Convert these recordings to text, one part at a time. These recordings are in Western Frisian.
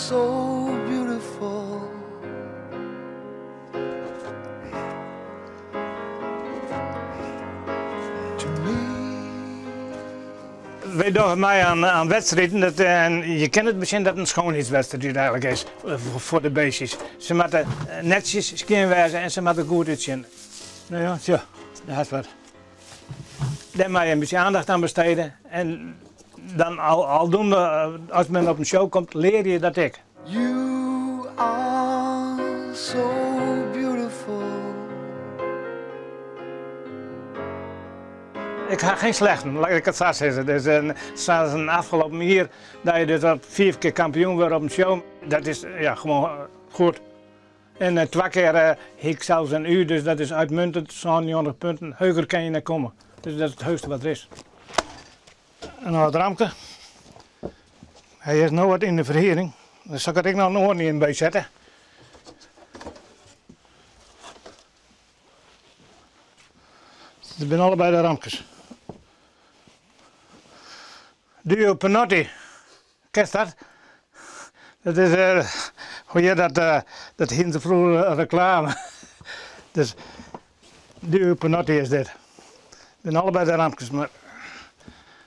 so beautiful. To me. Wy dogge mei aan wedstriden dat, en je kinne it besjen dat in schoonheidswedstriid eigenlijk is foar de beestjes. Se moatte netsjes skjin wêze en se moatte goed útsjen. No ja, sjoch, dêr hast wat. Dêr moatte je in bytsje aandacht aan besteden en dan al, aldoende as men op in show komt, lear je dat ek. You are so beautiful. Ik ha geen slechten, laat ik it sa sizze. Dus sa as in afgelopen jier dat je dus op fiif kear kampioen wurde op in show, dat is ja, gewoan goed. En twa kear hie ik sels in U, dus dat is uitmuntend, 97 punten. Heger kin je net komme. Dus dat is it heechste wat der is. In âld ramke. Hy is no wat yn de ferhiering. Dan sil ik der ek noch in oaren ien by sette. Dit binne allebei de ramkes. Duo Penotti. Kenst dat? Dat is, hoe hjit dat, dat hienen se froeger reklame. Dus Duo Penotti is dit. Binne allebei de ramkes, mar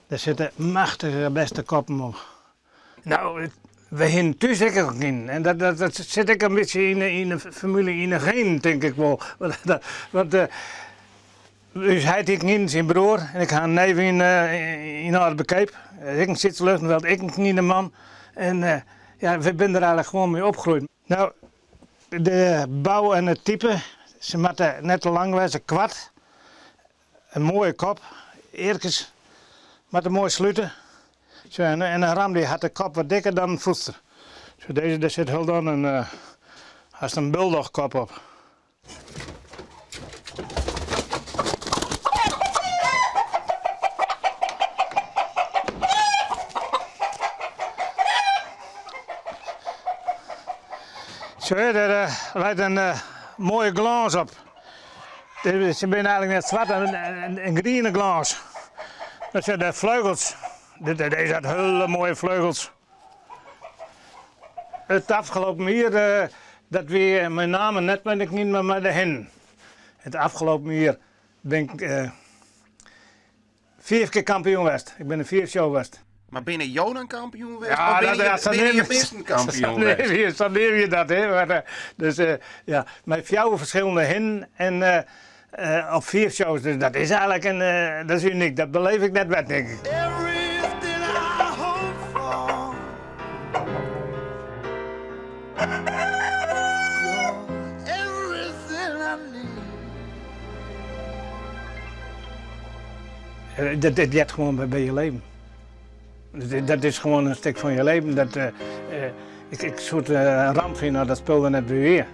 der sitte machtige bêste koppen op. No, we hienen thús ek al kninen en dat, dat, dat sit ek in bytsje yn de, yn de famylje, yn de genen tink ik wol. Want ús heit hie kninen, syn broer en ik ha in neef yn, yn Aldeberkeap. Ek in Sietse Luchtenveld, ek in knineman. En ja, we binne der eigenlik gewoan mei opgroeid. No, de bou en it type, se moatte net te lang wêze, koart. In moaie kop, earkes moatte moai slute. Zo, en, en in ram dy hat de kop wat dikker dan in voedster. Zo, dizze, dêr sit hielendal in, hast in bulldogkop op. Zo, dêr leit in moaie glâns op. Se binne eigenlik net swart, in griene glâns. Dat zijn de vleugels. Deze hat hiele moaie fleugels. It afgelopen jier, dat wie mei name net mei de kninen, mar mei de hinnen. It afgelopen jier bin ik fiif kear kampioen west. Ik bin in fiif show west. Mar binne jo dan kampioen west? Ja, of binne, dat, je, binne je bisten kampioen west? Sa neam je dat, hè. Maar, dus ja, mei fjouwer ferskillende hinnen en op fiif shows. Dus dat is eigenlik in, dat is unyk. Dat beleef ik net wer, tink ik. Everything I hope for. You're everything I need. Dat, dat heart gewoan by je leven. Dat is gewoan in stik fan je leven. Dat, ik, ik soe it in ramp fine as dat spul der net by wie.